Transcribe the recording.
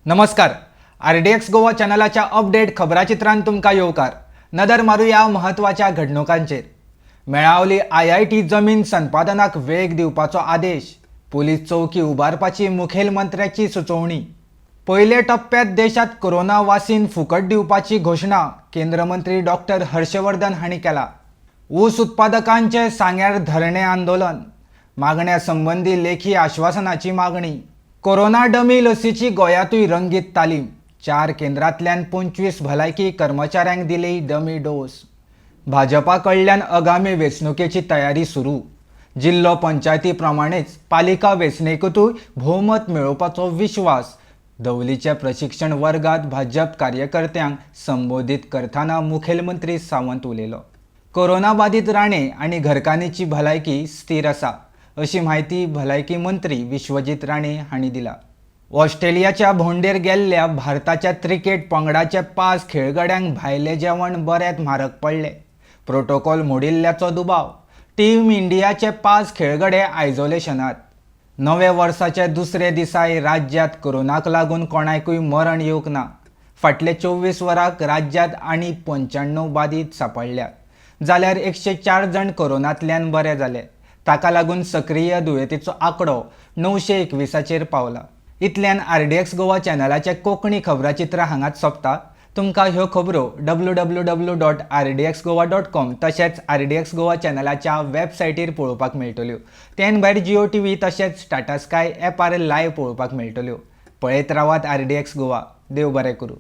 नमस्कार, RDX Goa चॅनलाच्या update खबराचित्रांत तुमकां येवकार. नदर मारुया म्हत्वाच्या घडणुकांचेर. मेळावली आयआयटी जमीन संपादनाक वेग दिवपाचो आदेश. पुलीस चौकी उबारपाची मुखेलमंत्र्याची सुचोवणी. पयल्या टप्प्यात देशात कोरोना वासीन फुकट दिवपाची घोशणा केंद्र मंत्री डॉक्टर हर्षवर्धन हांणी केला. ऊस उत्पादकांचे सांग्यार धरणे आंदोलन. मागण्या संबंदी लेखी आश्वासनाची मागणी. कोरोना डमी लसीची गोंयांतूय रंगीत तालीम. चार केंद्रांतल्यान 25 भलायकी कर्मचाऱ्यांक दिली डमी डोस. भाजपा कडल्यान आगामी वेंचणुकेची तयारी सुरू. जिल्लो पंचायती प्रमाणेच पालिका वेंचणुकेंतूय भोवमत मेळोवपाचो विश्वास. दवलीच्या प्रशिक्षण वर्गात भाजप कार्यकर्त्यांक संबोधीत करतना मुखेलमंत्री सावंत उलयलो. कोरोना बादीत राणे आनी घरकान्नीची भलायकी स्थीर आसा, अशी म्हायती भलायकी मंत्री विश्वजीत राणे हांणी दिला. ऑस्ट्रेलियाच्या भोंवडेर गेल्ल्या भारताच्या क्रिकेट पंगडाचे पांच खेळगड्यांक भायलें जेवण बरेंच म्हारग पडलें. प्रोटोकॉल मोडिल्ल्याचो दुबाव. टीम इंडियाचे पांच खेळगडे आयसोलेशनात. नव्या वर्साच्या दुसऱ्या दिसाय राज्यांत कोरोनाक लागून कोणाकूय मरण येवंक ना. फाटल्या 24 वरांक राज्यांत आनी 95 बादीत सांपडल्यात, जाल्यार 104 जाण कोरोनांतल्यान बरे जाले. ताका लागून सक्रीय दुयेंतीचो आंकडो 921चेर पावला. इतल्यान आरडीएक्स गोवा चॅनलाचें कोंकणी खबराचित्र हांगाच सोंपता. तुमकां ह्यो खबरो www.rdxgoa.com तशेंच आरडीएक्स गोवा चॅनलाच्या वेबसायटीर पळोवपाक मेळटल्यो. तेन भायर जिओ टीव्ही तशेंच टाटा स्काय एपार लायव्ह पळोवपाक मेळटल्यो. पळयत रावात आरडीएक्स गोवा. देव बरें करूं.